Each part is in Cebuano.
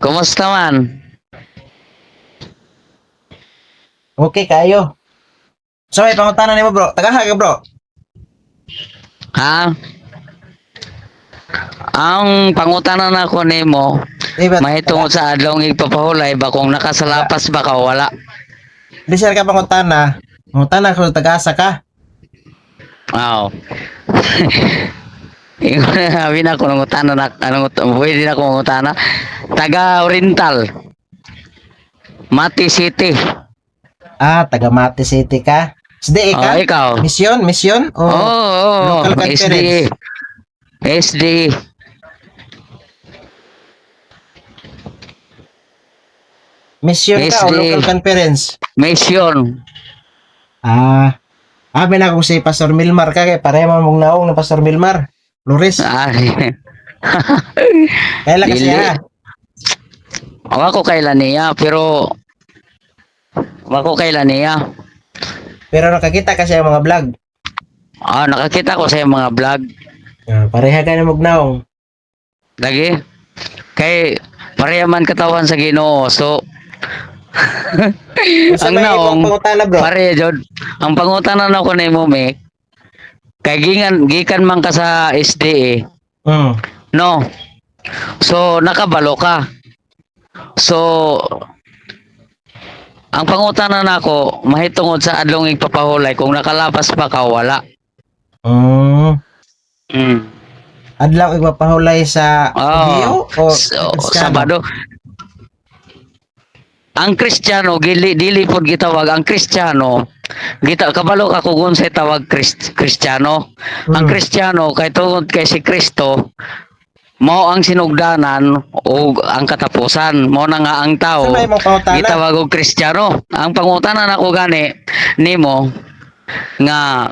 Kumusta man? Okay kayo. So may pangutana nimo, bro. Tagaha ka, bro. Ha? Ang pangutana nako nimo, Di ba? mahitungod sa adlong igpapahulay ba kung nakasalapas ba ka o wala? Di sir ka pangutana. Pangutana ko tagasa ka. Aw. Sabi na ko nangutana na anong pwede na ko mangutana. Taga Oriental. Mati City. Ah, taga Mati City ka. SDE ka? Oh, ikaw. Mission, mission o Oo, oh, local SDE. conference? SDE. Mission ka o SDE. local conference? Mission. Ah. Ah, may na si Pastor Milmar ka kay pareho man mong naong na Pastor Milmar. Flores. Ah. Kailan kasi Dili. ha? Wako kailan niya pero wako kailan niya. Pero nakakita kasi ang mga vlog. Ah, nakakita ko sa iyang mga vlog. Ah, pareha ka na mong naong. Lagi. Kay pareha man katawan sa Ginoo. So Unsa ang may imong naong pangutana, bro? pareha jud. Ang pangutana nako nimo, Mek. Kay gingan gikan man ka sa SDE. No. So nakabalo ka. So ang pangutana nako mahitungod sa adlong igpapahulay kung nakalapas pa ka o wala. Adlaw igpapahulay sa Oh, Hudiyo o so, Kristiyano? Sabado. Ang Kristiyano gili dili pod gitawag ang Kristiyano. Gita kabalo ka kung unsay tawag Kristiyano. Ang Kristiyano kay tungod kay si Kristo mao ang sinugdanan o ang katapusan. Mao na nga ang tao Sa may imong pangutana? gitawag og Kristiyano. Ang pangutana nako gani nimo nga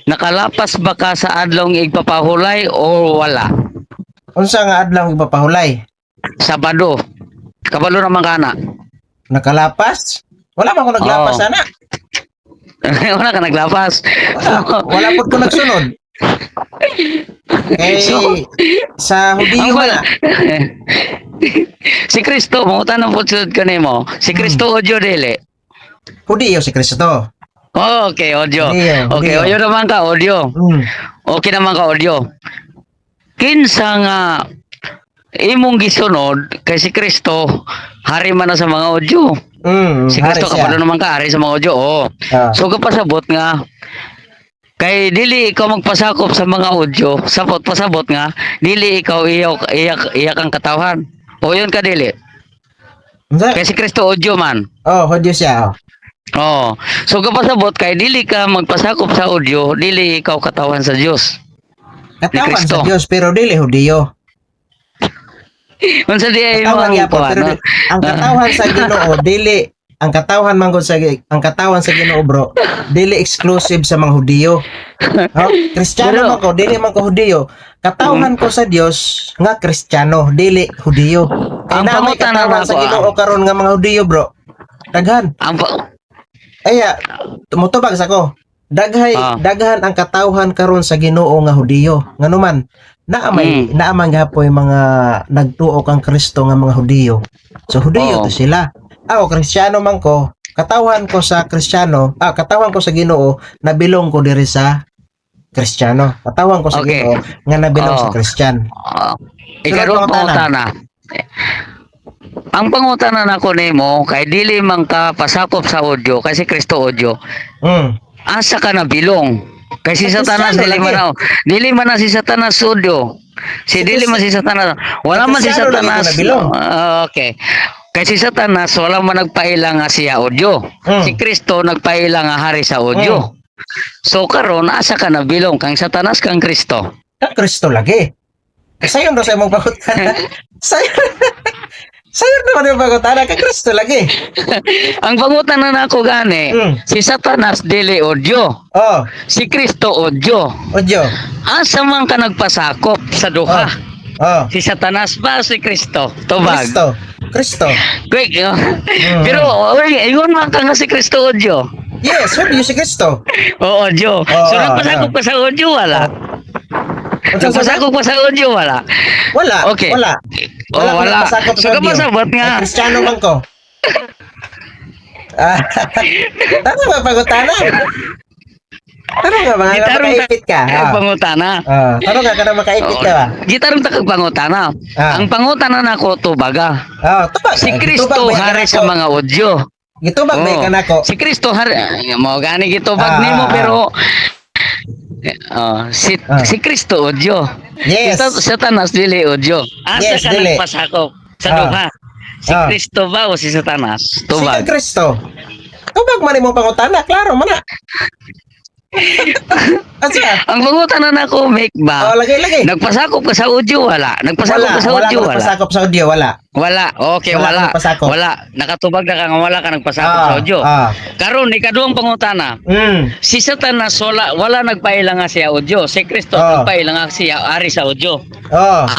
nakalapas ba ka sa adlong igpapahulay o wala? Unsa nga adlaw igpapahulay? Sabado. Kabalo naman kana. Nakalapas? Wala man ko naglapas Oo. ana. Wala ka naglapas. Wala, wala pud ko nagsunod. Kay So, sa Hudiyo ang man na. Si Kristo, mangutan ang putsulod ko nimo. Si Kristo odyo dili. Hudiyo si Kristo. Oh, okay, odyo. Hudiyo, Okay, Hudiyo. odyo naman ka, odyo. Okay naman ka, odyo. Kinsa nga imong gisunod kay si Kristo, hari man na sa mga odyo. Si Hari Kristo siya. kabalo naman ka, hari sa mga odyo. Oo. Ah. So kapasabot nga kay dili ikaw magpasakop sa mga audio, sabot pasabot nga dili ikaw iyaw iyak iyak ang katawhan. O yun ka dili. Unsa? Kay si Kristo audio man. Oh, Hudiyo siya. Oh. Oo. So kapasabot kay dili ka magpasakop sa audio, dili ikaw katawan sa Dios. Katawan Kristo. sa Dios pero dili Hudiyo. Unsa di ay mo Katawan ang gyapon kuan, pero no? ang katawhan sa Ginoo dili ang katawhan man gud sa ang katawan sa Ginoo, bro, dili exclusive sa mga Hudiyo. Oh, Kristiyano man ko, dili man ko Hudiyo. Katawhan ko sa Dios nga Kristiyano, dili Hudiyo. Kay Ang naa may pangutana katawhan sa nako, ah. Ginoo karon nga mga Hudiyo, bro. Daghan. Ang Aya, mutubag sa ko. Daghay daghan ang katawhan karon sa Ginoo nga Hudiyo. Nganuman, naa may naa man gapoy mga nagtuo kang Kristo nga mga Hudiyo. So Hudiyo to sila. Ako Kristiyano man ko, katawhan ko sa Kristiyano, katawhan ko sa Ginoo, nabilong ko diri sa Kristiyano. Katawhan ko sa Ginoo nga nabilong sa Kristiyan. Ah, ikaduhang Sunod pangutana. pangutana. Ang pangutana nako nimo kay dili man ka pasakop sa audio kay si Kristo audio. Asa ka nabilong? Kay si Sa Satanas Kristiyano dili man lagi. na, dili man na si Satanas audio. Si Sa dili man si Satanas. Wala Sa man si Kristiyano lagi ko Satanas. nabilong. Ah, okay. Kay si Satanas wala man nagpaila nga siya audio. Si Kristo nagpaila nga hari sa audio. So karon asa ka nabilong kang Satanas kang Kristo? Kang Kristo lagi. Sayon ra sa imong pangutana. Sayon. Sayon naman yung pangutana kang Kristo lagi. Ang pangutana nako gani, si Satanas dili audio. Oh, Si Kristo audio. Udyo. Asa man ka nagpasakop sa duha? Oh. Si Satanas ba o si Kristo? Tubag. Kristo. Kristo. Quick. Oh. Pero oy, ingon man ka nga si Kristo audio. Yes, Udyo si Kristo. Oo, audio. Oo, So nagpasakop ka sa audio wala. Unsa sa Nagpasakop ka sa audio wala. Wala. Okay. Wala. Oh, Wala ko wala. nagpasakop So sa audio. kapasabot nga. Ay, Kristiyano man ko. Ah, tama ba pangutana? Tanong ka ba? Nga Gitarong makaipit ka. Kag pangutana. Ah, tanong ka kana makaipit ka ba? Gitarong ta kag pangutana. Ang pangutana nako tubaga. Ah, tubag. Si Kristo Gitubag ba hari ka sa nako? mga Udyo. Gitubag ba Oo. ka nako? Si Kristo hari ay, mo gani gitubag nimo pero oh, si si Kristo Udyo. Yes. Si Satanas dili Udyo. Asa Yes, ka dili. nagpasakop sa duha? Si Kristo ba o si Satanas? Si Tubag. kang Kristo. Tubag man imong pangutana, klaro man na. Asa? Ang pangutana nako make ba? Oh, lagi lagi. Nagpasakop ka sa Udyo wala. Nagpasakop Wala, ka sa wala Udyo ko wala. nagpasakop sa audio, wala. Wala. Okay, Wala wala. akong nagpasakop. Wala. Nakatubag na ka nga wala ka nagpasakop sa Udyo. Karon ikaduhang pangutana. Si Satanas wala wala nagpaila nga siya Udyo. Si Kristo nagpaila nga siya ari sa Udyo.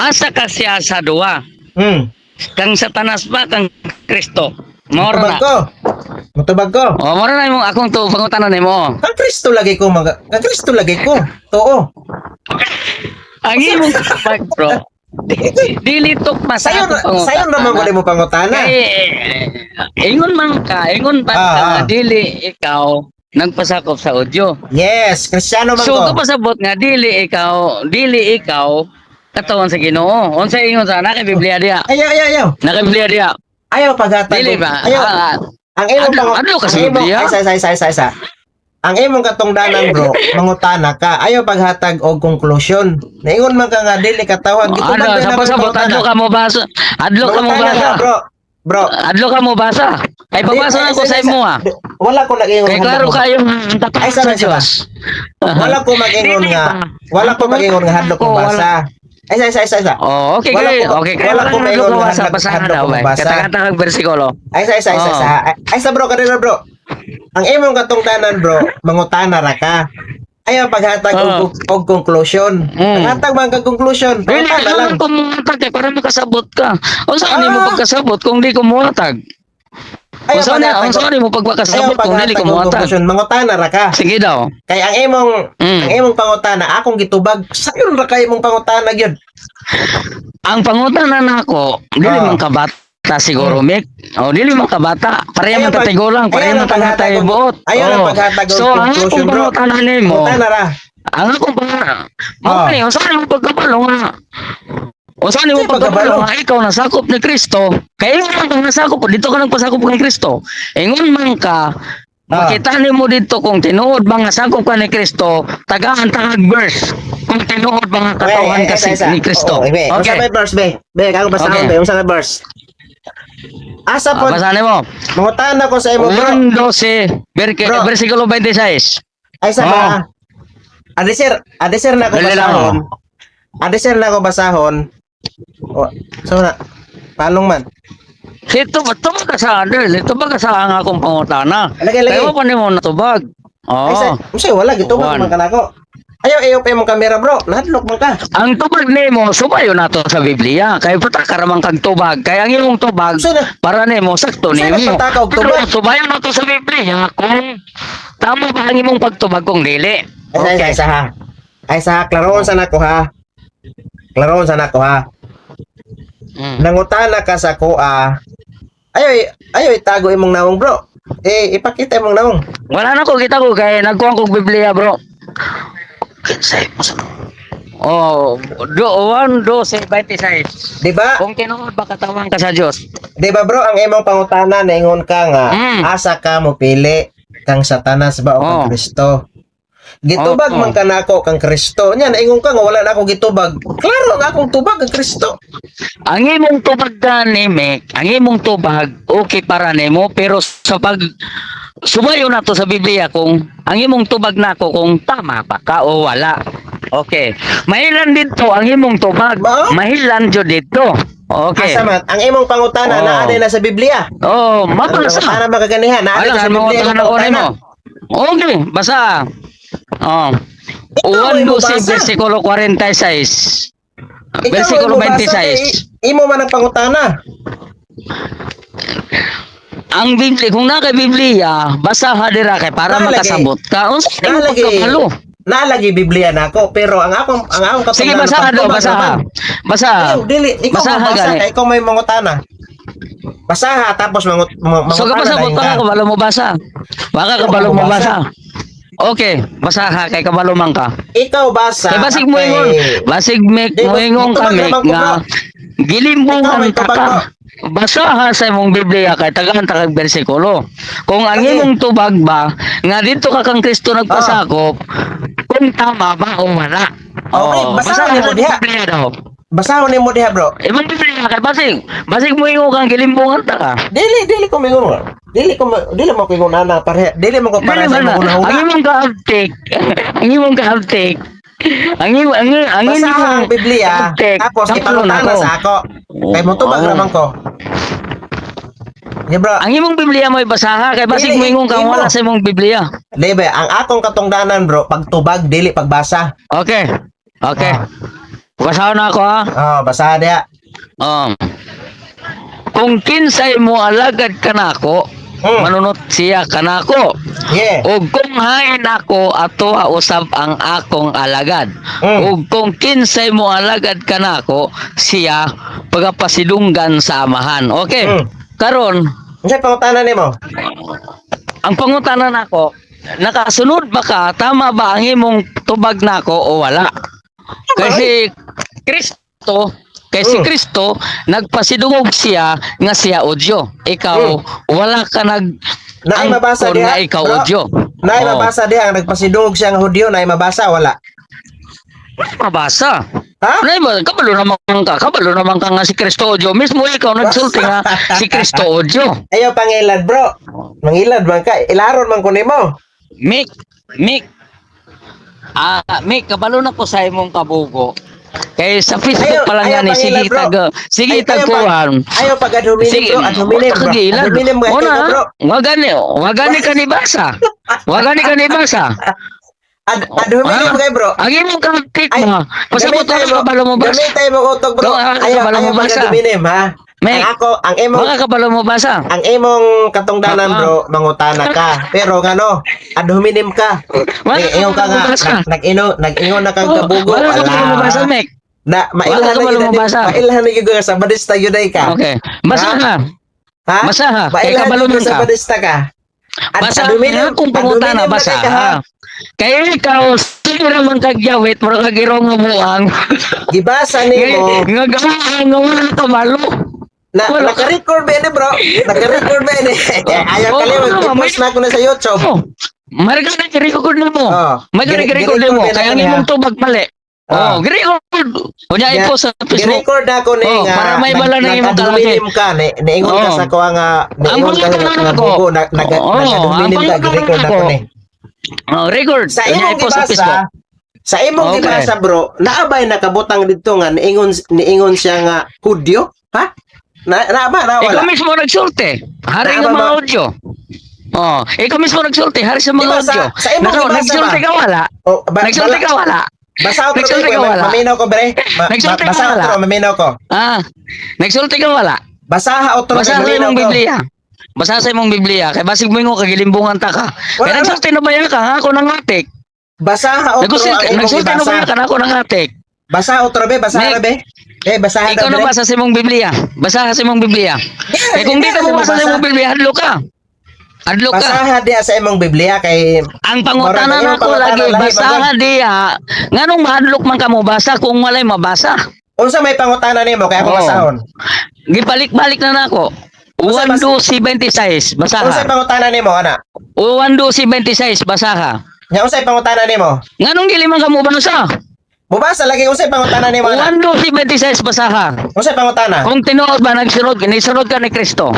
Asa ka siya sa duwa? Kang Satanas ba kang Kristo? Mora Mutubag na. ko. Mutubag ko. Oh, mora na imong akong to pangutana nimo. Kang Kristo lagi ko mga Kang Kristo lagi ko. Too. Ang imong tubag, bro. Dili tukma sa Sayon akong pangutana. sayon naman ko nimo pangutana. Kay, ingon man ka, ingon pa ka nga dili ikaw nagpasakop sa Udyo. Yes, Kristiyano man So ko. kapasabot nga dili ikaw katawan sa Ginoo. Unsa ingon sa naka Biblia diha? Ayaw, ayaw, ayaw. Naka Biblia diha. Ayaw paghatag. Dili ba? Ayaw. Ang imong Adlaw ka sa ang imong- Biblia? Ay, sa, sa, sa, sa, sa. Ang imong katungdanan, bro, mangutana ka. Ayaw paghatag og konklusyon. Naingon man ka nga dili katawan. Gitubag Ano, ba sa na pasabot adlaw ka mo basa. Adlaw ka mo Mangutana basa. ka, bro. Bro. Adlaw ka mo basa. Kay pabasa na ko sa imo ah. Wala ko nag-ingon. Kay klaro kayo ang Ay, sa sa, sa, Dios. Wala ko mag-ingon Dili nga. ba? Wala ko mag-ingon nga hadlok Ako, ko wala. basa. Ay, sa, sa, sa, sa. Oh, okay Wala kay okay kay wala wala ko ko maingon nga basa basahan hadlok daw ko bay. mabasa. Kataka-takang bersikulo. Ay, sa, sa, sa, Oo. sa. Ay, sa, bro, kanina, bro. Ang imong katungdanan, bro, mangutana ra ka. Ayaw paghatag og conclusion. Paghatag man kag conclusion. Dili Pangutana lang. kailangan ko muhatag kay para makasabot ka. Unsa ni mo pagkasabot kung di ko muhatag? Ayaw Unsa ni paghatag unsa ni mo ayaw pagkasabot kung dili paghatag ko og muhatag? conclusion. Mangutana ra ka. Sige daw. Kay ang imong ang imong pangutana akong gitubag. Sayon ra kay imong pangutana gyud. Ang pangutana nako, dili man kabata siguro, Mick. O dili man kabata. Pareha man Ayaw tatigulang, pareha ayaw man lang paghatag tatay buot. ayaw lang Oo. paghatag og So ang akong conclusion, bro. pangutana nimo, Pangutana ra. ang akong pangutana, mao ni unsa ni mo pagkabalo nga? Unsa ni mo Unsay pagkabalo? pagkabalo nga ikaw nasakop ni Kristo? Kay ingon man ka nasakop, dito ka nagpasakop kay Kristo. Ingon man ka, makita nimo dito kung tinuod ba nga sakop ka ni Kristo, tagaan ta kag verse kung tinuod ba nga katawhan Okay, ka ay, si, isa, isa. ni Kristo. Oo, be. Unsa Okay. may verse be? Be, ako basahon Okay. be. Unsa may verse? Asa po Basahan mo. mangutana ko sa imo, bro. 1:12, Bro. versikulo 26. Ay sa ba? Ade sir, ade sir na ko Dali lang, basahon. Ade sir na ko basahon. Oh, so na. Palong man. Ito ba tubag ka sa ano? Ito ba ka sa ang akong pangutana? Lagi, lagi. Kaya mo pa nimo natubag. Ay sa, Oo. unsay wala gitubag One. man kanako. Ayaw ayaw pa imong kamera, bro. Nahadlok man ka. Ang tubag nimo sumayo nato sa Biblia. Kay pataka ra man kag tubag. Kay ang imong tubag Unsa na? para nimo sakto Unsa na nimo. pataka og Pero tubag? subayo nato sa Biblia kung tama ba ang imong pagtubag kung dili. Ay sa, ay sa ha. Ay sa, klaroon sa nako ha. Klaroon sa nako ha. Nangutana ka sa kuha. Ayaw ayaw itago imong nawong, bro. Eh, ipakita imong nawong. Wala na ko kita ko kay nagkuhan kog Biblia, bro. Kinsay mo sa Oh, do 1 12 26. Di ba? Kung tinuod ba katawan ka sa Dios? Di ba, bro, ang imong pangutana naingon ka nga asa ka mo pili kang Satanas ba o kang Kristo? Gitubag man kanako kang Kristo. Nya naingon ka nga wala na ako gitubag. Klaro ang akong tubag kang Kristo. Ang imong tubag gani, Mek, ang imong tubag okay para nimo pero sa pag sumayo na to sa Biblia kung ang imong tubag nako kung tama pa ka o wala. Okay. Mahilan dito ang imong tubag. Ba? Mahilan jud dito. Okay. Asa man ang imong pangutana naa na sa Biblia. Oh, Ang mabasa. pangutana makaganihan naa Ala, sa ang mga Biblia ang utana ko pangutana. nimo. Okay, basa. Oh. Ikaw ay 1:12 mobasa. versikulo 46. Ikaw Versikulo ay mobasa, 26. kay imo man ang pangutana. Ang Biblia, kung naka Biblia, basa dira kay para Nalagay. makasabot ka. Unsa imong Nalagay. pagkabalo? Nalagi Biblia nako, pero ang akong Sige, katungdanan, basaha daw, pagtubag basaha. naman. Basaha. Ayaw, dili ikaw Basaha mabasa gani. kay ikaw may mangutana. Basaha tapos So mangutana kapasabot dayon pa ka. ka kabalo mo basa. Baka kabalo mo basa. Okay, basaha kay kabalo man ka. Ikaw basa. Kay basig mo kay- ingon, basig mek Di, mo ingon tubag ka mek naman ko, nga bro. Ikaw gilimbungan may ta tubag, ka. bro. Basaha sa imong Biblia kay tagaan ta kag bersikulo. Kung ang Okay. imong tubag ba nga dito ka kang Kristo nagpasakop, kung tama ba o wala. Okay, Oh, basahan basaha mo sa diha. Biblia daw. Basahon nimo diha, bro. Imong Biblia kay basig, basig mo ingon kang gilimbungan ta ka. Dili dili ko mingon. Dili mo ko ingon ana pare. Dili mo ko para Dili sa ba na? imong Ang hunahuna. imong kaabtik, ang imong kaabtik, ang Basaha imong ang Biblia kaabtik, tapos kabalo na ipangutana ko. sa ako. Kay mo tubag Oo. naman ko. Yeah, bro. Ang imong Biblia mo'y basaha kay basig Dili, mo ingon kang imo. wala sa imong Biblia. Di ba, ang akong katungdanan, bro, pagtubag dili pagbasa. Okay. Okay. Ah. Basahon na ako ha. Oh, basaha diha. Kung kinsay mo alagad kanako, manunot siya kanako. Ug kung hain ako ato usab ang akong alagad. Ug kung kinsay mo alagad kanako, siya pagapasidunggan sa amahan. Okay. Karon, Unsay pangutana nimo? Ang pangutana nako, nakasunod ba ka, tama ba ang imong tubag nako o wala? Kasi Kristo, kay si Kristo nagpasidungog siya nga siya odyo. Ikaw wala ka nag Naay mabasa angkon diha, nga ikaw bro. odyo. Naay Oh. mabasa diha ang nagpasidungog siya nga Hudyo, naay mabasa wala? Mabasa. Ha? Nay ba, kabalo naman ka, kabalo naman ka nga si Kristo odyo. Mismo ikaw nagsulti nga si Kristo odyo. Ayaw pangilad, bro. Mangilad man ka, ilaron man ko nimo. Mick, Mick. Ah, Mick, kabalo na ko sa imong kabugo. Kay sa Facebook Ayaw, pa lang ayaw yan eh, sige pangilad, bro. tag sige Ay, ayaw tagkuhan. Ayaw pag ad hominem, Sige, bro, ad hominem, wala bro. ka giilad. Ad hominem nga Una, ikaw, bro. wagani, wagani ka ni basa. Wagani ka ni basa. Ad hominem Ah, kay bro. Ang imong katik Ay, mo. Pasabot gamit tayo ka kabalo mo basa. Gamit tayo mo utok, bro. Bro, ah, Ayaw, kabalo ayaw mo pag basa. ad hominem, ha? Mek, Ang ako, ang imong Baka kabalo mo basa. ang imong katungdanan, bro, mangutana ka. Pero ngano, ad hominem ka. Wala Eh, ingon ka kabalo nga, mo basa. nag-ingon na kang Oh, kabugo. wala kabalo mo basa, Ala. Mek. Na Wala mailhan na kabalo gyud mo basa. mailhan na gyud ka sa badista gyud ay ka. Okay. Basa ka. Ha? Basa ha. Kay Mailhan kabalo gyud man ka sa ka. badista ka. Basa Ad hominem, nga kung ad pangutana hominem na basa kay ka, ha? ha. Kaya ikaw sige naman kagyawit mura kag irong nga buang. Gibasa nimo Nga nga nga wala kabalo. na Wala. naka-record ba ni, bro? Naka-record ba ni? Ayaw Oo, kalimot, oo, i-post na ako na sa YouTube. Oh, Marga na record na mo. Oh, Marga na record gi-record mo. ba na Kaya ako ang niya? imong tubag mali. Ah. Oh, gi-record. Unya i-post sa Facebook. Gi-record na ako ni Oh, nga para may bala na imong nag-ad hominem ka, ni niingon ka Oh. sa kuha nga Ang niingon ka pangutana nga ko. bugo nag nag Oo, nag-ad ang hominem ka, pangutana gi-record na ko. ako ni. Oh, record. Sa Unya imong i-post sa Facebook. gibasa, sa imong gibasa, bro, naabay nakabutang didto nga niingon niingon siya nga Hudyo, ha? Na naaba na Ikaw wala. mismo nagsulti. Hari Naaba ng mga ba? audio. Oh, ikaw mismo nagsulti, hari sa mga Di ba, audio. sa imong gibasa Nagsulti ba? ka wala. Oh, ba, Nagsulti bala, ka wala. basa otro Nagsulti ko, ka wala. maminaw ko bre. Nagsulti ka Basa wala. otro, maminaw ko. Ah, nagsulti ka wala. Basaha otro Basa kay sa maminaw imong ko. Biblia. Basa sa imong Biblia kay basig mo ingon kagilimbungan ta ka. Wala, Kay wala. nagsulti na ba yan ka ako nang atik. Basaha otro ang Nagsulti imong nagsulti na ba gibasa. yan ka ako nang atik. Basa otro be, basaha Mek, ra be. Eh, basaha Ikaw daw na bre. basa sa imong Biblia. Basa sa imong Biblia. Di, Kay kung di di ka mo mo basa sa imong Biblia, hadlo ka. Hadlo ka. Basaha diha sa imong Biblia kay Ang pangutana Murag, nako imong lagi pangutana lahi, basaha diha. Nganong mahadlok man ka mo basa kung walay mabasa? Unsa may pangutana nimo kay ako Oo. basahon? Gibalik-balik na nako. Unsa 1:26 Unsa basaha. pangutana nimo ana? 1:26 basaha. Nya unsay pangutana nimo? Nganong dili man ka mo basa? Mubasa lagi unsay pangutana nimo ana? 1:26 basaha. Unsay pangutana? Kung tinuod ba nagsunod nisunod ka ni Kristo?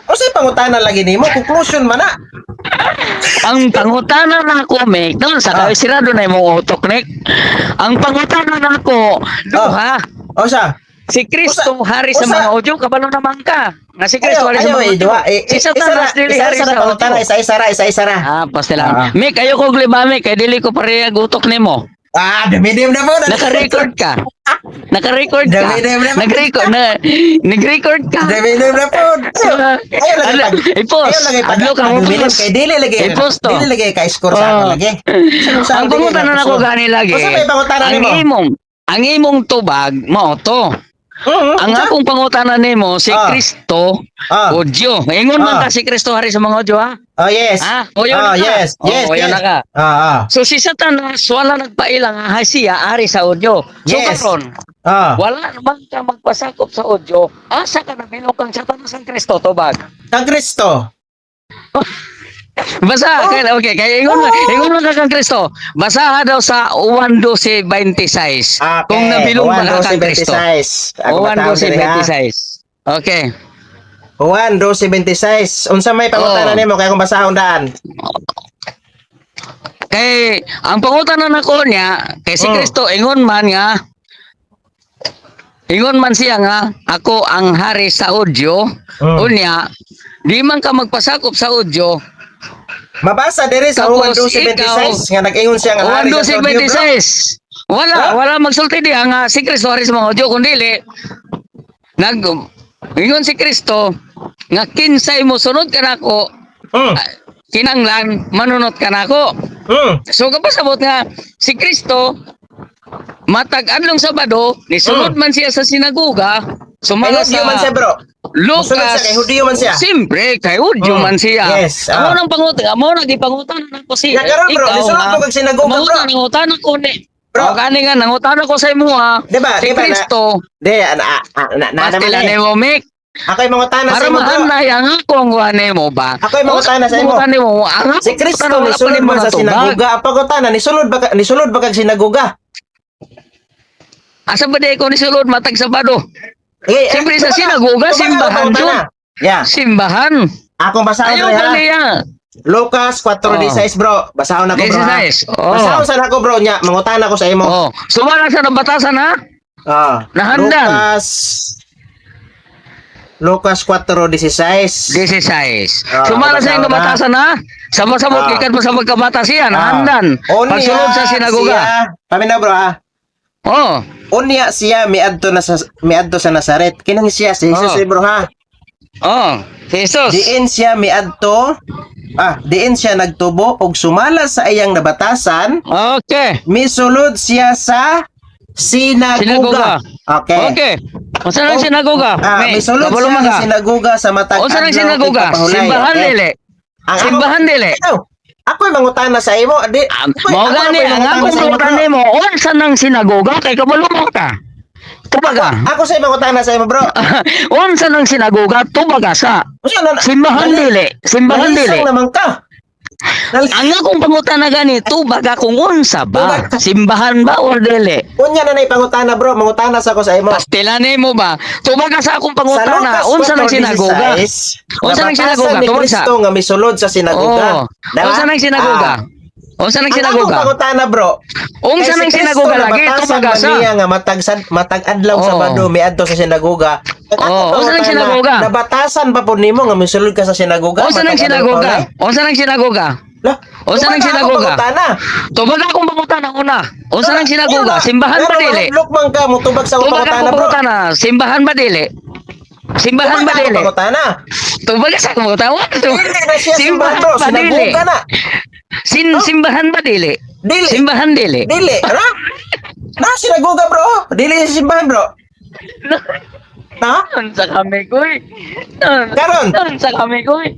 Unsay pangutana lagi nimo? Conclusion man na. Ang pangutana nako Mek, doon sa Ah. kay sirado na imong utok nek. Ang pangutana nako, duha. O siya. Si Kristo hari sa usa- mga Hudyo, kabalo naman ka. Nga si Kristo Ayaw, hari sa ayaw mga eh, Hudyo. duha. Eh, Si isa ra, Satanas dili isa hari ra sa pangutana, Hudyo. isa isa ra, isa isa ra. Ah, basta lang. Ah. Mek, ayoko gliba Mek, kay dili ko pareha gutok nimo. Ah, damidim na po. Naka-record ka. Naka-record ka. Dami, dami, dami. Nag-record na nag-record ka. Damidim na po. Ayaw lagi Ano, pag i-post. Ayaw lagi pag Adlo ka mo dumidim post. kay dili lagi. I-post to. Dili lagi ka score sa ako Oh. lagi. Ang pangutana nako gani lagi. Unsa may pangutana Ang nimo? imong tubag mao to. Ang akong pangutana nimo si Kristo Hudyo. Ingon man ka si Kristo hari sa mga Hudyo, ha? Oh, yes. Ha? Uyo Oh, na ka. yes. Yes, Oh, uyo yes. na ka. So si Satanas wala nagpaila nga ha siya ari sa Hudyo. So karon, wala naman ka magpasakop sa Hudyo. Asa ka nabilog kang Satanas ang Kristo tubag? Kang Kristo. Basa, kay, okay, kay ingon man ka kang Kristo. Basa daw sa 1:12:26. Okay. Kung nabilong ba ka kang Kristo? 1:12:26. Ako batahon diri, ha? 1:12:26. Okay. Juan 12:26. Unsa may pangutana nimo kay akong basahon daan? Kay ang pangutana nako niya kay si Kristo ingon man siya nga ako ang hari sa Hudyo. Unya di man ka magpasakop sa Hudyo. Mabasa diri sa Juan Tapos 12:26 nga nag-ingon siya nga Juan hari siya sa Hudyo, bro. 12:26. Wala, Ha? wala magsulti diha nga si Kristo hari sa mga Hudyo kun dili nag ingon si Kristo nga kinsay mo sunod kanako, kinanglan manunot kanako. So kapasabot nga si Kristo matag adlong Sabado nisulod man siya sa sinagoga sumala Kay Hudyo sa man siya, bro. Lucas. Musulod siya, kay Hudyo man siya. Siyempre kay Hudyo man siya. Yes, Amo nang pangutan, amo nang gipangutan nako si Ya karon, bro, ikaw nisulod nga. ko kag sinagoga, bro. Mangutan, nangutan ako ni. Bro. O gani nga nangutan ako sa imo ha. Diba, Si diba na, Kristo, di, na, na, na, naman pastila eh. nimo Mick. Ako'y mangutana sa Para imo, bro. maanay ang akong kuha mo ba? Ako'y mangutana sa imo. Pangutan nimo, ang akong Si Kristo pangutana, wala pa nisulod nimo man sa natubag. sinagoga. Ang pangutana, nisulod ba kag sinagoga? Asa ba di ko nisulod matag Sabado? Eh, Siyempre sa tubaga, sinagoga, tubaga simbahan ang pangutana. Yeah. Simbahan. Akong basahon Ayaw diri, ha. pa niya. Lucas 4:16, bro. Basahon ako, bro, ha. 16. Oh. Basahon sa ako, bro, nya. Mangutana ko sa imo. Oh. Sumala sa nabatasan ha? Nahandan. Lucas 4:16. 16. Sumala Sumala sa na. nabatasan ha? Sama-sama gikan mo sa magkabata siya, nahandan. Unya Pagsulod sa sinagoga. Siya, paminaw, bro, ha. Oh. Unya siya miadto sa Nazaret. Kinang siya si Jesus, eh, bro, ha. Oh. Si Jesus. Diin siya miadto. Diin siya nagtubo og sumala sa iyang nabatasan, misulod siya sa Sinagoga. sinagoga. Okay. Okay. Unsa nang Oh, sinagoga? May, misulod kabalo siya man sa ka. sinagoga sa matag Unsa nang adlaw sinagoga? tigpapahulay. Simbahan Okay. dili. Ang ako- Simbahan dili. Ikaw, ako'y mangutana sa imo. Di, Mao ako gani ako'y ang mangutana akong sa imo, bro. pangutana nimo, unsa nang sinagoga kay kabalo mo ka? Tubaga. Ako sa mangutana sa imo, bro. Unsa nang sinagoga? Tubaga sa Unsa na simbahan dili. Simbahan dili. Nalisang naman ka. Ang akong pangutana gani, tubaga kung unsa ba? Tubaga. Simbahan ba or dili? Unya na nay pangutana, bro, mangutana sa ko sa imo. Pastilan nimo ba? Tubaga sa akong Sa pangutana, Lucas unsa nang sinagoga? 4:16, Unsa nang nabatasan sinagoga? ni Tungod sa Kristo nga misulod sa sinagoga. Oh. Diba? Unsa nang sinagoga? Unsa nang Ang akong sinagoga? pangutana, bro. Unsa kay si nang Kristo sinagoga lagi? nabatasan Tubaga man sa. niya nga matag adlaw Sabado miadto sa sinagoga. Ang akong Oh, unsa nang pangutana, sinagoga? nabatasan ba po nimo nga misulod ka sa sinagoga? Unsa nang matag adlaw sinagoga? pa Unsa nang sinagoga? Lah, Unsa nang tubaga akong sinagoga? pangutana. Tubaga akong pangutana una. Unsa nang sinagoga? Simbahan ba dili? Look man ka mutubag sa akong Tubaga pangutana, akong bro. pangutana. Simbahan ba dili? Simbahan ba Tubaga akong dili? pangutana. Tubaga sa akong pangutana. Dili na siya simbahan, bro. ba dili? Sinagoga na. Simbahan ba dili? Dili. Simbahan dili. Dili, ano? Na sinagoga, bro. Dili sa simbahan, bro. Na? Unsa kami koy? Karon. Unsa kami koy?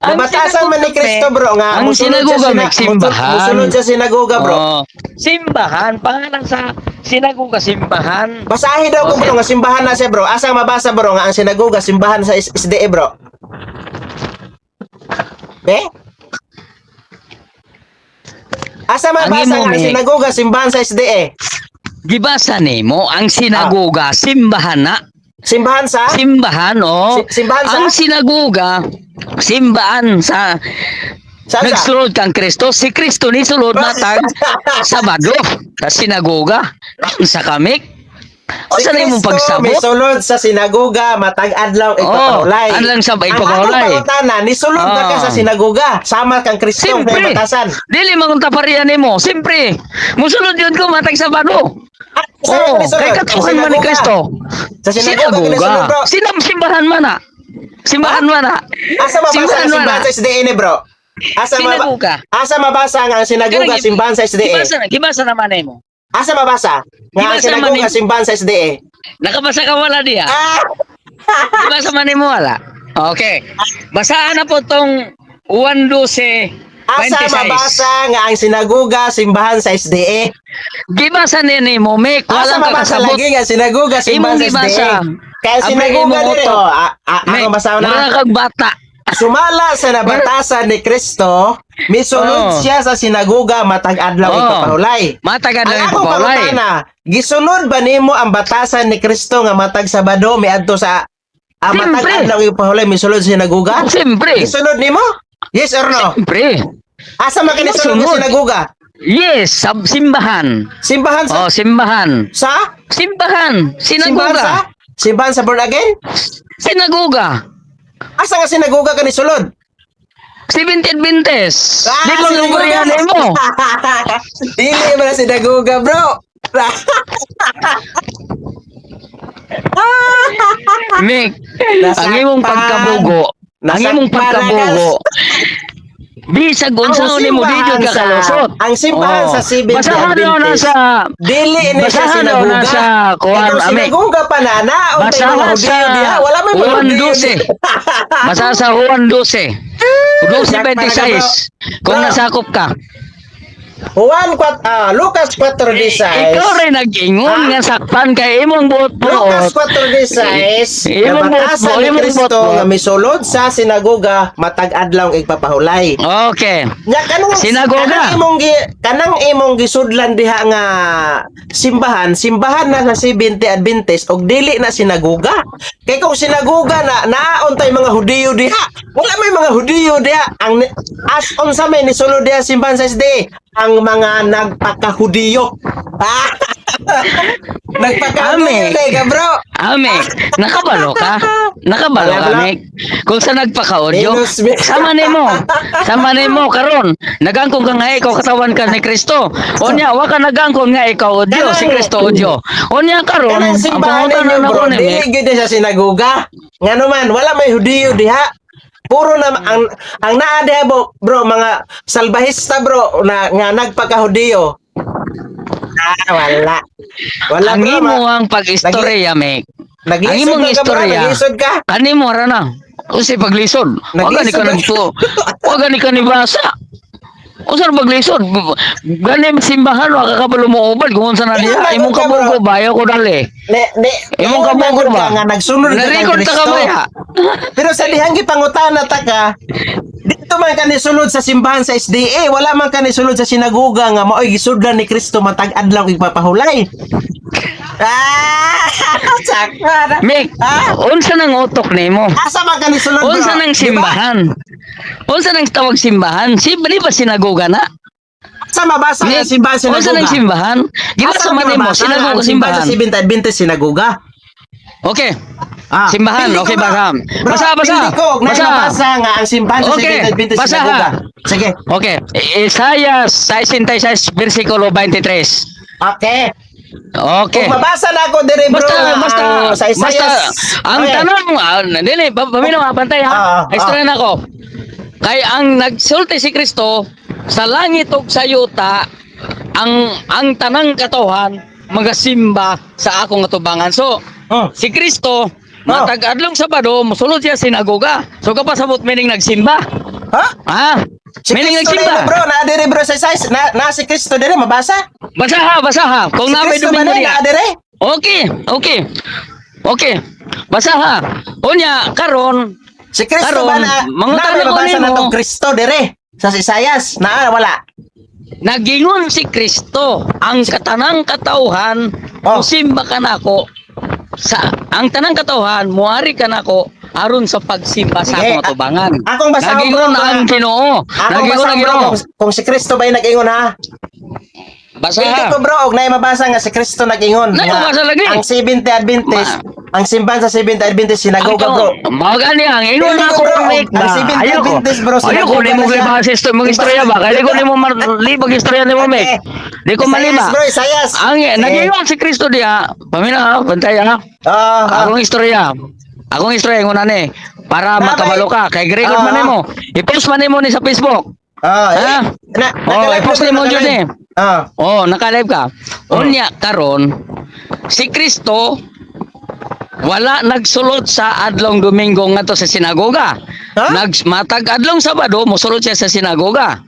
Ang Nabatasan man ni sinagoga, Kristo, bro, nga ang musulod siya sinagoga, Mek, simbahan. Musulod sa sinagoga, bro. Oh, simbahan, pangalan sa sinagoga simbahan. Basahin daw ko, bro, nga simbahan na siya, bro. Asa mabasa, bro, nga ang sinagoga simbahan sa SDE, bro? Be? Asa mabasa Ang imo, nga ang Mek. sinagoga simbahan sa SDE? Gibasa nimo ang sinagoga, simbahan na. Simbahan sa? Simbahan, oh. Simbahan sa? Ang sinagoga, simbahan sa Saan sa? nagsulod kang Kristo. Si Kristo ni sulod matag Sabado sa sinagoga sa kamik. Si Unsa na imong Kristo pagsabot? misulod sa sinagoga matag adlaw igpapahulay. Oh, anlang sa Ang akong igpapahulay. pangutana, nisulod ba ka sa sinagoga sama kang Kristo sa Siyempre. batasan? Dili man kung taparian nimo. Siyempre. Musulod yun ko matag Sabado. Ah, saan Oh, ka nisulod? kay Sa katuhan man ni sinagoga. Kristo. Sa sinagoga, ka nisulod, bro. Sinam simbahan man na. Simbahan man na. Asa mabasa Simbahan ang man simbahan na. sa SDA ni, bro? Asa Sinagoga. Asa mabasa nga ang sinagoga Kanang- simbahan sa SDA? Gibasa naman nimo. Asa mabasa nga ang Gibasa man sinagoga ni- simbahan sa SDA? Nakabasa ka wala diya? Ah! Gibasa man nimo wala. Okay. Basaan na po tong 1:12. Asa 26. mabasa nga ang sinagoga simbahan sa SDA? Gibasa ni nimo, Mek. Asa Walang mabasa kakasabot. lagi nga sinagoga simbahan Imong sa gibasa. SDA? Kaya Apre, sinagoga imong dire utok. oh, ako Mek, masaw na. Mura kag bata. Sumala sa nabatasan ni Kristo, misulod siya sa sinagoga matag adlaw ipapahulay. Matag Ang adlaw akong ipapahulay. pangutana, gisunod ba nimo ang batasan ni Kristo nga matag Sabado miadto sa matag Siyempre. adlaw ipapahulay misulod sa sinagoga? Siyempre. Gisunod nimo? Yes or no? Siyempre. Asa man kini sulod Gisunod. sa sinagoga? Yes, sa simbahan. Simbahan sa Oh, simbahan. sa? Simbahan. Simbahan sa? Sinagoga. Simbahan sa born again? Sinagoga. Asa nga sinagoga kani sulod? Seventh Adventist. Ah, Di ba sinagoga. ang mo? Dili man na sinagoga, bro. Mick, ang imong Nasakpan. pagkabugo, ang imong Nasakpan na pagkabugo, bisag unsa Ang ni mo di jud simbahan ka kalusot. ang simbahan sa Seventh Basahan daw na Adventist. sa Dili ni siya Basahan daw na sinagoga. sa kuan Kay kung ami. sinagoga pa na na mga Basahan Hudiyo sa diha, wala may mga Juan Hudiyo 12. diha. Basa sa Juan 12. 12:26. Kung Bro. nasakop ka. Juan 4 Lucas 4:16. Ikaw rin nag-ingon Ah? nga sakpan kay imong Lucas buot-buot. 4:16, Imong nabatasan buot-buot, ni imong Kristo buot-buot. nga misulod sa sinagoga matag adlaw igpapahulay. Okay. Nya kanang Sinagoga. Kanang imong gisudlan diha nga simbahan, simbahan na sa Seventh Adventist og dili na sinagoga. Kay kung sinagoga na naon tay mga Hudiyo diha. Wala may mga Hudiyo diha. Ang as unsa may nisulod diha simbahan sa SDA, ang mga nagpakahudiyo. Ah! Nagpakahudiyo Ame. diha ka, bro. Ame, nakabalo ka? Nakabalo Wala, ka, wala. Mek? Kung sa nagpaka-audio, Minus, minus. sama nimo. Sama nimo karon. Nagangkong ka nga ikaw katawan ka ni Kristo. Unya, wa ka nagangkong nga ikaw audio, si Kristo audio. Unya karon, Kanang ang simbahan pangutan ninyo, na bro, ko ni dili Mek. gyud sa sinagoga. Ngano man, wala may Hudiyo diha. Puro na ang naa diha bro, bro, mga salbahista, bro, na nga nagpakahudiyo. Ah, wala. Wala, Ang bro. imo ang pag-istorya, Mek. Ang Naglisod imong man ka, bro, istorya. naglisod ka. Kani mo ra na. Unsay paglisod? Wa gani ka Naglisod ba? nagtuo. Wa gani ka nibasa. Unsa ra paglisod? Gani simbahan wa ka kabalo mo ubad kung unsa na Ingon diha. man Imong ka, bro. kabugo bayo ko dali. Ne, ne, Imong ingon man kabugo gud ba? ka nga nagsunod ka kang Narecord ta Kristo. ka ba ya? Pero sa dihang gipangutana ta ka, dito man ka nisulod sa simbahan sa SDA, wala man ka nisulod sa sinagoga nga maoy gisudlan ni Kristo matag adlaw igpapahulay. Ah, sakwa na. Mek, Ah? unsa nang utok nimo? Asa man ka nisulod, bro? Unsa nang Di ba? simbahan? Unsa nang tawag simbahan? Si di ba sinagoga na? Asa mabasa Mek, ang simbahan sa unsa sinagoga? nang simbahan? Di ba Asa sa man nimo mabasa sinagoga ang simbahan simbahan? sa Seventh Adventist sinagoga? Okay. Ah, Simbahan, pili ko, okay, bro. basa. Bro, Basa, basa. Pili ko, na Basa. mabasa nga ang simbahan sa Okay, Seventh Adventist basa. sinagoga. Sige. Okay. Isaiah 66 versikulo 23. Okay. Okay. Kung mabasa na ako dire, bro, Basta, nga basta, ang sa Isaiah basta, ang Okay. tanong, dili, paminaw, pantay ha. Istorya na ako. Kay ang nagsulti si Kristo, sa langit ug sa yuta, ang tanang katohan magasimba sa akong atubangan. So, si Kristo, matag adlong Sabado, mosulod siya sa sinagoga. So, kapasabot meaning nagsimba. Ha? Ah, Si meaning Kristo nagsimba. na bro, naa dire, bro, sa Isaiah, na si Kristo dire mabasa? Basa ha, basa ha. Kung Si na may Kristo ba Domingo na diya. naa dire? Okay. Okay. Basa ha. Unya, karon, Si Kristo Karon, ba na mga na may tanong ko mabasa na nimo. tong Kristo dire sa Isaias? Naa wala. Nagingon si Kristo, ang katanang katauhan, musimba ka nako sa ang tanang katauhan, muari ka nako aron sa pagsimba sa Sige, akong atubangan. akong basahon, Nagingon bro, ang Ginoo. Akong Nagingon basahon, ang bro, Ginoo. kung si Kristo ba yung nag-ingon ha? Basa Hindi ha. ko, bro, og naay mabasa nga si Kristo nag-ingon Naay nga mabasa lagi. ang Seventh Adventist, ang simbahan sa Seventh Adventist sinagoga, bro. Mao gani ang ingon Hindi ako, ko, bro. Mek, Ang ba. Seventh Ayoko. Adventist, bro, Ayoko sinagoga nimo na siya. gibasa mong istorya ba? Kaya di ko nimo malibag istorya nimo, Mek. Di ko Isayas, maliba. bro, Isayas. Ang Sige. nag-ingon si Kristo diha. Pamina ha, bantay ha. Ah. Akong istorya. Akong istorya ingon ani para Babay. makabalo ka kay record man nimo. I-post man nimo ni sa Facebook. Ah, eh, Ha? na, Oh, naka-live i-post na, bro, nimo jud naka-live. ni. Oh, naka-live ka. Unya karon si Kristo wala nagsulod sa adlong Domingo ngadto sa sinagoga. Ha? Nagmatag adlong Sabado mosulod siya sa sinagoga.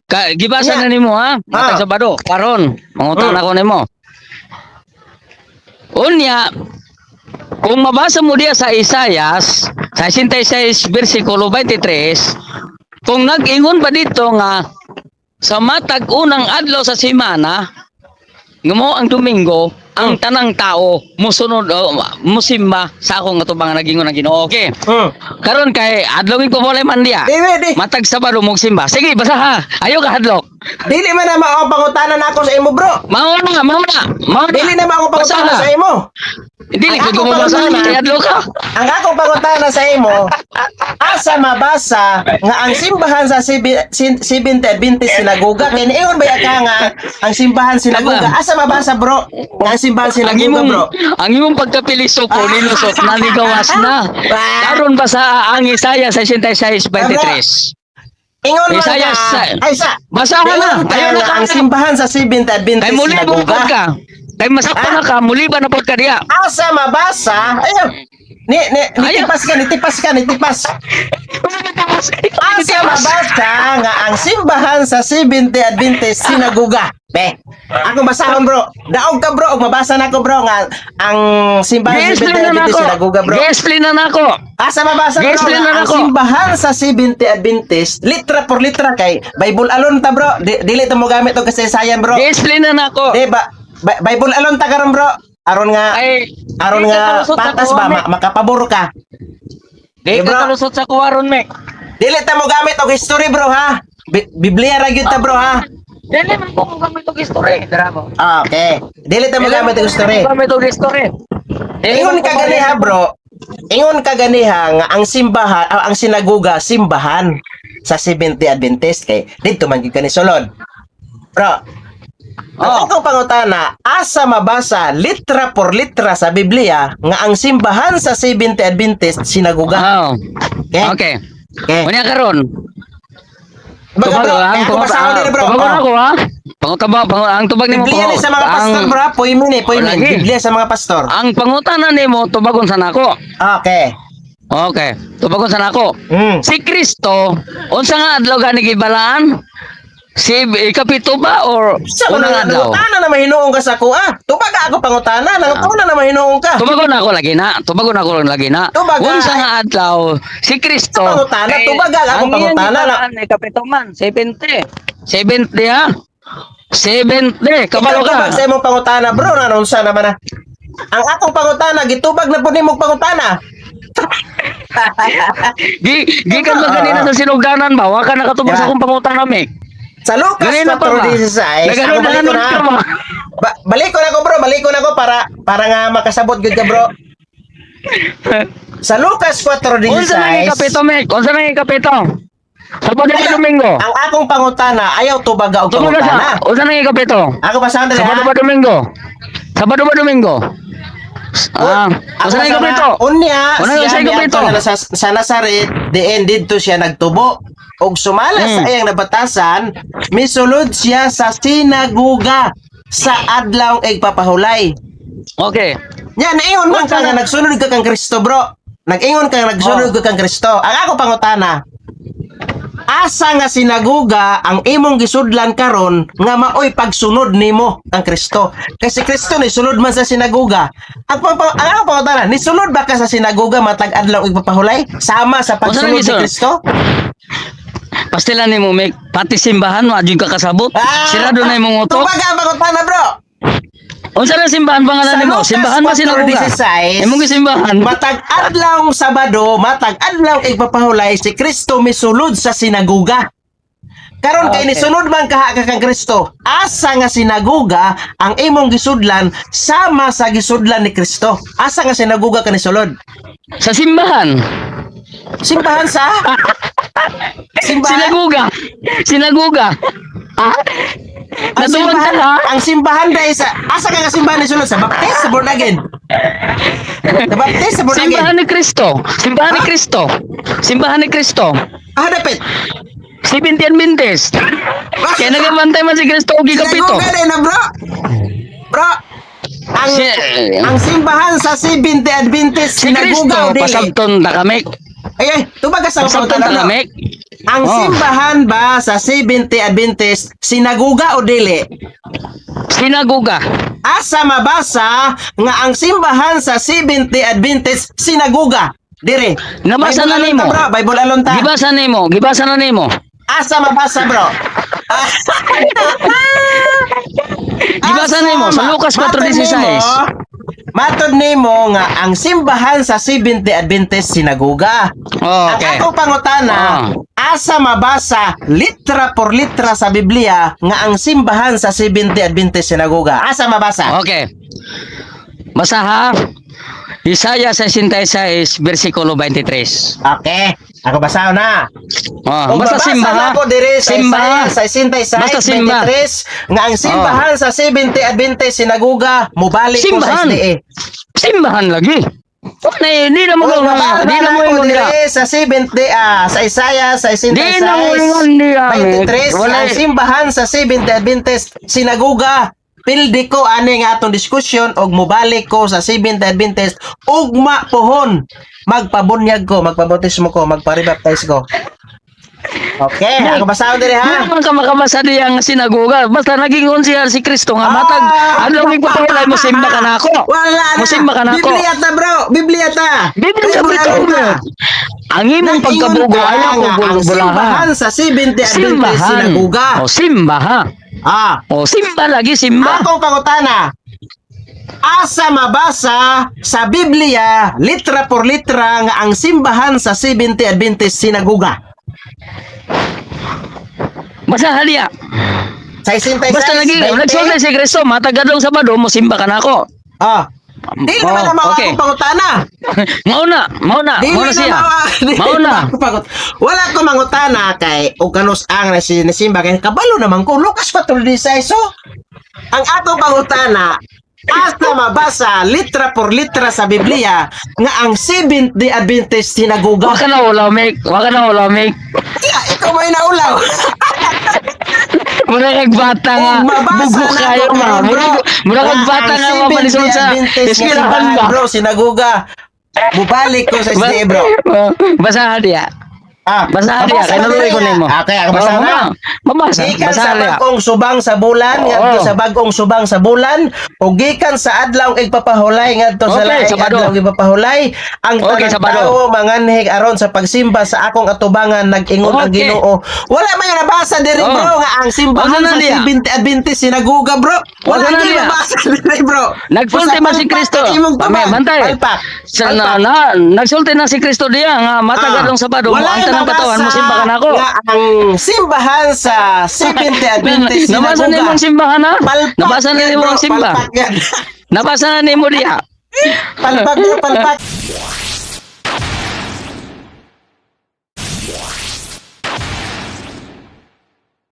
Ka, gibasa na nimo ha, matag Sabado. Karon, mangutan ako nimo. Unya, kung mabasa mo diya sa Isayas, sa 66 versikulo 23, kung nag-ingon pa dito nga sa matag unang adlaw sa semana, ngamo ang Domingo, ang tanang tao musunod o musimba sa akong atubangan nagingon ang Ginoo. Okay. Karon kay adlaw ko wala man diya. Di, di, di. Matag Sabado mong simba. Sige, basa ha. Ayaw ka hadlok. Dili man na mao ang pangutana nako sa imo, bro. Mao na, mao na. Mao na. Dili na mao ang Basa pangutana ha. sa imo. Dili Ang ko akong mabasa pangutana- kay hadlok ka. Ang akong pangutana sa imo, asa mabasa nga ang simbahan sa Seventh Adventist sinagoga? Kay niingon ba ka nga ang simbahan sinagoga? Asa mabasa, bro? Nga ang simbahan Ang sinagoga, imong bro? ang imong pagkapilisok ko nilusot nanigawas na. Karon basa ang Isaiah 66:23. Ingon man Isayas, ka. Ay sa. Basa ka na. Ingon ka Ayaw na nga ka. ang simbahan sa Seventh Adventist Kay muli mo sinagoga. ka. Kay masakpan na ka, muli ba na pod ka diya? Asa mabasa? Ayaw. Ni ni Ayaw. nitipas ka, nitipas ka, nitipas. Asa mabasa nga ang simbahan sa Seventh Adventist sinagoga? Be. Ako basahon, bro. Daog ka, bro, og mabasa nako, bro, nga ang simbahan sa Gi-explain Seventh na Adventist nako. sinagoga, bro. Gi-explain na nako. Asa mabasa, bro, Gi-explain nga na ang nako. simbahan sa Seventh Adventist litra por litra kay Bible alone ta, bro. Dili ta mo gamit og kasaysayan, bro. Gi-explain na nako. Di ba? Bible alone ta karon, bro. Aron nga Ay, aron di ka nga kalusot sa patas kuha, ba Mek. makapabor ka. Di Di, ka bro. kalusot sa kuha ron, Mek. Dili ta mo gamit og history, bro, ha. Biblia ra gyud ta, bro, ha. Dili man ko gamit og history. Dara mo. Ah, okay. Dili ta mo gamit og history. Gamit og history. Dili Ingon man ko ka ganiha, bro. Ingon ka ganiha nga ang simbahan, ang sinagoga simbahan sa Seventh Day Adventist kay didto man gyud kani sulod. Bro, ang akong pangutana, asa mabasa litra por litra sa Biblia nga ang simbahan sa Seventh Day Adventist sinagoga? Oh. Okay? Okay. Okay. Unya karon. Baga, Tubag, bro, ang kaya ako tubag, basahon diri, bro. Tubag Oh. ako ha. Pangutaba, ang tubag nimo Biblia ni sa mga pastor, bro. Poimin eh, poimin. Lagi. Biblia sa mga pastor. Ang pangutana nimo tubagon sa nako. Okay. Okay, tubagon sa nako. Si Kristo, unsa nga adlaw gani gibalaan? Si ikapito ba or Sa unang mga adlaw? nangutana na mahinuong ka sa kuha. Tubag ako pangutana, nangutana na mahinuong ka. Tubagon ako lagi na. Tubagon ako lagi na. Tubaga. Unsa nga adlaw si Kristo? Pangutana, tubaga ako ang iyang pangutana na. gibalaan, ikapito man, 70. 70 ha? 70, kabalo Ikaw ka. tubag sa imong pangutana, bro, na unsa naman na. Ang akong pangutana gitubag na pud nimong pangutana. Gikan ba kanina sa sinugdanan ba? Wa ka nakatubag sa akong pangutana, Mek. Sa Lucas Ganina pa ba? 4:16, ako balik ko Naganon na. ka ba? Balik ko na ko, bro, balik ko na ko para para nga makasabot gyud ka, bro. Sa Lucas Unsa na 4:16. ikapito, Mek? Unsa na ikapito? Sabado ba Domingo? Ang akong pangutana ayaw tubaga og Tubaga pangutana. sa. Unsa na ikapito? Ako basahon diri Sabado ha. ba Domingo? Sabado ba Domingo? Ah, Ako unsa na basahon ikapito? ha. Unya, Una, siya unsa ikapito? miadto na sa Nazaret, diin didto siya nagtubo. Og sumala sa iyang nabatasan, misulod siya sa sinagoga sa adlaw igpapahulay. Okay. Nya naingon man Unsa ka nga na- nagsunod ka kang Kristo, bro. Nag-ingon ka nga nagsunod ka kang Kristo. Ang ako pangutana, asa nga sinagoga ang imong gisudlan karon nga maoy pagsunod nimo ang Kristo? Kasi Kristo ni sunod man sa sinagoga. Ang ako pangutana, nisunod ba ka sa sinagoga matag adlaw igpapahulay sama sa Unsa pagsunod na ni gisunod? Kristo? Pastilan nimo, Mek, pati simbahan wa jud ka kasabot. Ah! Sirado na imong utok. Tubaga ang pangutana, bro. Unsa na simbahan pangalan Sa nimo? Lucas Simbahan ba sinagoga? 4:16, Imong gisimbahan. Matag adlaw Sabado, matag adlaw igpapahulay si Kristo misulod sa sinagoga. Karon kay nisunod man kaha ka kang Kristo, asa nga sinagoga ang imong gisudlan sama sa gisudlan ni Kristo? Asa nga sinagoga ka nisulod? Sa simbahan. Simbahan sa? Simbahan? Sinaguga. Sinaguga. Ah? Ang Natuwag simbahan, ka ha? ang simbahan dahil sa asa ka nga simbahan nisulod, sa Baptist, sa born again? Sa Baptist, sa born again? Simbahan ni Kristo. Simbahan ni Kristo. Simbahan ni Kristo. Ah, dapit. Seventy Adventist. Kaya nagabantay man si Kristo og gikapito. Sinagoga na, bro. Bro, ang ang simbahan sa Seventh Adventist, Si Kristo sinagoga o dili? pasabton ta kami. Ay, ay, tubaga sa Pasabton ta pangutana, bro. kami. Ang Oh. simbahan ba sa Seventh Adventist, sinagoga o dili? Sinaguga. Asa mabasa nga ang simbahan sa Seventh Adventist sinagoga? Dire. Nabasa Bible na alone nimo. ta, bro. Bible alone ta. Gibasa nimo, gibasa na nimo. Asa mabasa, bro? Gibasa nimo sa Lucas 4:16. Matod nimo nga ang simbahan sa Seventh Adventist sinagoga. Oh, Ang okay. ako pangutana, asa mabasa litra por litra sa Biblia nga ang simbahan sa Seventh Adventist sinagoga? Asa mabasa? Okay. Basa ha. Isaiah 66 versikulo 23. Okay. Ako basahon na. Oh, Kung basta mabasa simba na ha. ko diri sa Simba. Isaiah 66, Basta simba. 23 nga ang simbahan sa Seventh Adventist sinagoga, mubalik ko sa Simbahan. SDA. Simbahan lagi. Na di na mo Kung di mabasa na na mo ko ingon nila. diri sa Seventh sa Isaiah Di na mo ingon 66, niya. 23 Wala. nga ang simbahan sa Seventh Adventist sinagoga, pildi ko ani nga atong diskusyon og mubalik ko sa Seventh Adventist ugma pohon, magpabunyag ko, magpabautismo ko, magparibaptize ko. Okay, ako basahon diri Di ha. naman ka makabasa diya nga sinagoga. Basta nagingon siya si Kristo nga matag adlaw mig papahulay mo simba ka na ako. Wala na. Musimba ka na ako. Biblia ta, bro. Biblia ta. Biblia sa Bible alone Biblia. ta. Ang imong Nag-ingon pagkabugo ka ayaw ko nga ang bulaha. simbahan sa Seventh Adventist Simbahan. sinagoga. O simbaha. O simba lagi simba. Akong pangutana, asa mabasa sa Biblia litra por litra nga ang simbahan sa Seventh Adventist sinagoga? Basta haliya. Sa 66, Basta lagi 20? nagsulti si Kristo matag adlaw Sabado mo simba ka na ako. Di naman Oh, na mao okay. akong pangutana. Mao na, mao na, Dili mao na na siya. mao- dili Mao na. akong wala ko mangutana kay og kanus ang nasimba kay kabalo naman ko Lucas 4:16. So, ang atong pangutana, asa mabasa litra por litra sa Biblia nga ang Seventh Day Adventist sinagoga? Wa ka na ulaw, Mek. Wa ka na ulaw, Mek. Kaya ikaw may naulaw. Mura kag bata nga. Ug mabasa Bugo na kayo ako ma. karon, Mura bro. mura kag Nga bata ang nga Seventh mapalisod Day sa Adventist nga eskwelahan simbahan, ba. bro, sinagoga. Bubalik ko sa SDA, bro. Basahan diya. Basahan diya. Mabasa Kay na naluoy ko diri, nimo. Okay, ako basa Oh, na. Mabasa. Gikan sa Basahan diya. bagong subang sa bulan ngadto Oo. sa bagong subang sa bulan ug gikan sa adlaw igpapahulay ngadto sa Okay, laing Sabado. adlaw igpapahulay ang Okay, tanang Sabado. tawo manganhig aron sa pagsimba sa akong atubangan, nag-ingon ang Ginoo. Wala man yung nabasa diri, bro, nga ang simbahan Wala na sa niya. Seventh Adventist sinagoga, bro. Wala Wala na gyud niya. nabasa diri, bro. Nagsulti Basta man si palpak Kristo. ang imong Pame, tubag. bantay. Palpak. Sa, Palpak. nagsulti na si Kristo diya nga matag adlong Sabado mo Wala ang tanang katawan mo nabasa simba ka nako. nga ang simbahan sa Seventh Adventist Nabasa sinagoga. nimo ang simbahan ha? Palpak Nabasa na yan, nimo bro. ang simba. Palpak yan. Nabasa na nimo diha. Palpak bro, palpak.